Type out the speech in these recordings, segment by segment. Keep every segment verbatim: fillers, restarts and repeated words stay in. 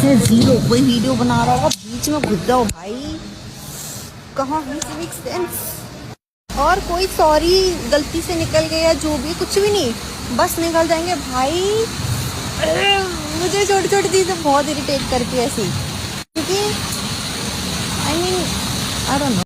जीरो, कोई वीडियो बना रहा होगा, बीच में घुस जाओ भाई। कहाँ है सिविक सेंस? और कोई सॉरी गलती से निकल गया, जो भी, कुछ भी नहीं, बस निकल जाएंगे भाई। मुझे छोटी छोटी चीजें बहुत इरिटेट करती है ऐसी, क्योंकि, I mean, I don't know.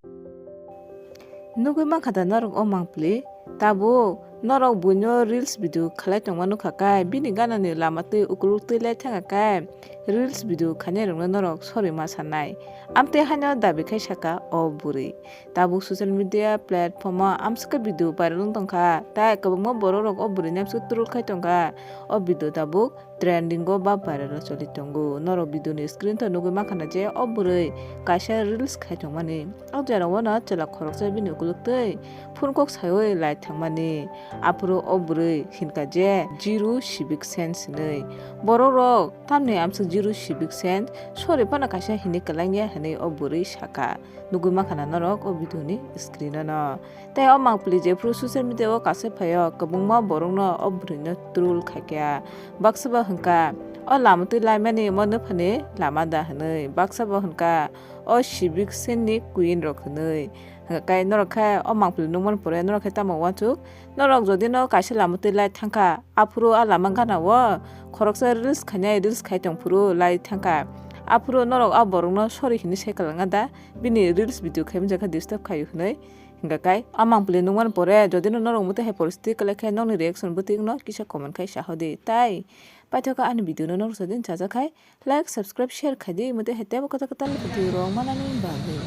Nugui mankha da norok o mangpili? Tabuk norok buino reels video khlai tongma nukha kai, bini ganani lama twi ukuluk twi lai thangkha kai, reels video khainai rokno norok sorry ma sanai. Amtwi haino dabi khai saka o bwrwi. Tabuk social media platform o amswkhe video viral wng tongkha, tai kwbangma borok rok o bwrwini amswkhe troll khai tongkha. O video tabuk trending o ba viral o choli tongo. Norok video ni screen to nugui mankha na je o bwrwi kaisa reels khai tongmani. O jora o no chwla khoroksa bini ukuluk twi phone kok saiwi lai thangmani. Aphuru o bwrwi hinkha je zero civic sense hinwi. Borok rok tamni amswk zero civic sense, sorry phano kaisa hinwi kwlangya hinwi o bwrwi sakha. Nugui mankha na norok o video ni screen o no. Tei o mangpili jephuru social media o kaisa phaio, kwbangma borokno o bwrwino troll khaikha. Baksa bo hwnkha, "O lama twi laimani mo nuphani lama da?" hwnwi. Baksa bo hwnkha, "O civic sense ni queen rok," hwnwi. Hwnkha kai norok khe o mangpili nukmani pore norok khe tamo uansuk? Norok jodi no kaisa lama twi lai thangkha, aphuru a lama gana o khoroksa reels khainai, reels khai tongphuru lai thangkha, aphuru norok a borokno sorry hinwi sai kwlangna da? Bini reels video khai manjakha disturb khaio hwnwi. Hingkha kai, a mangpili nukmani pore, jodi no norok muitu hai poristiti kwlai khe, nokni reaction bwtwi no kisa comment khai sahodi. Tai paithoka ani video no norok jodi chajak khai, like, subscribe, share khai di, muitu hai teibo kwtal kwtal video rok manani bagwi.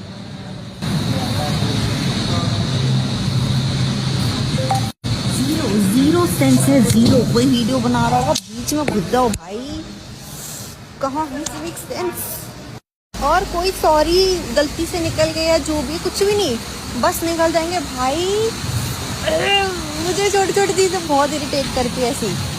Zero, zero sense है, जीरो। कोई वीडियो बना रहा होगा, बीच में घुस जाओ भाई। कहाँ है सिविक सेंस? और कोई सॉरी गलती से निकल गया, जो भी, कुछ भी नहीं, बस निकल जाएंगे भाई। मुझे छोटी छोटी चीजें बहुत इरिटेट करती है ऐसी।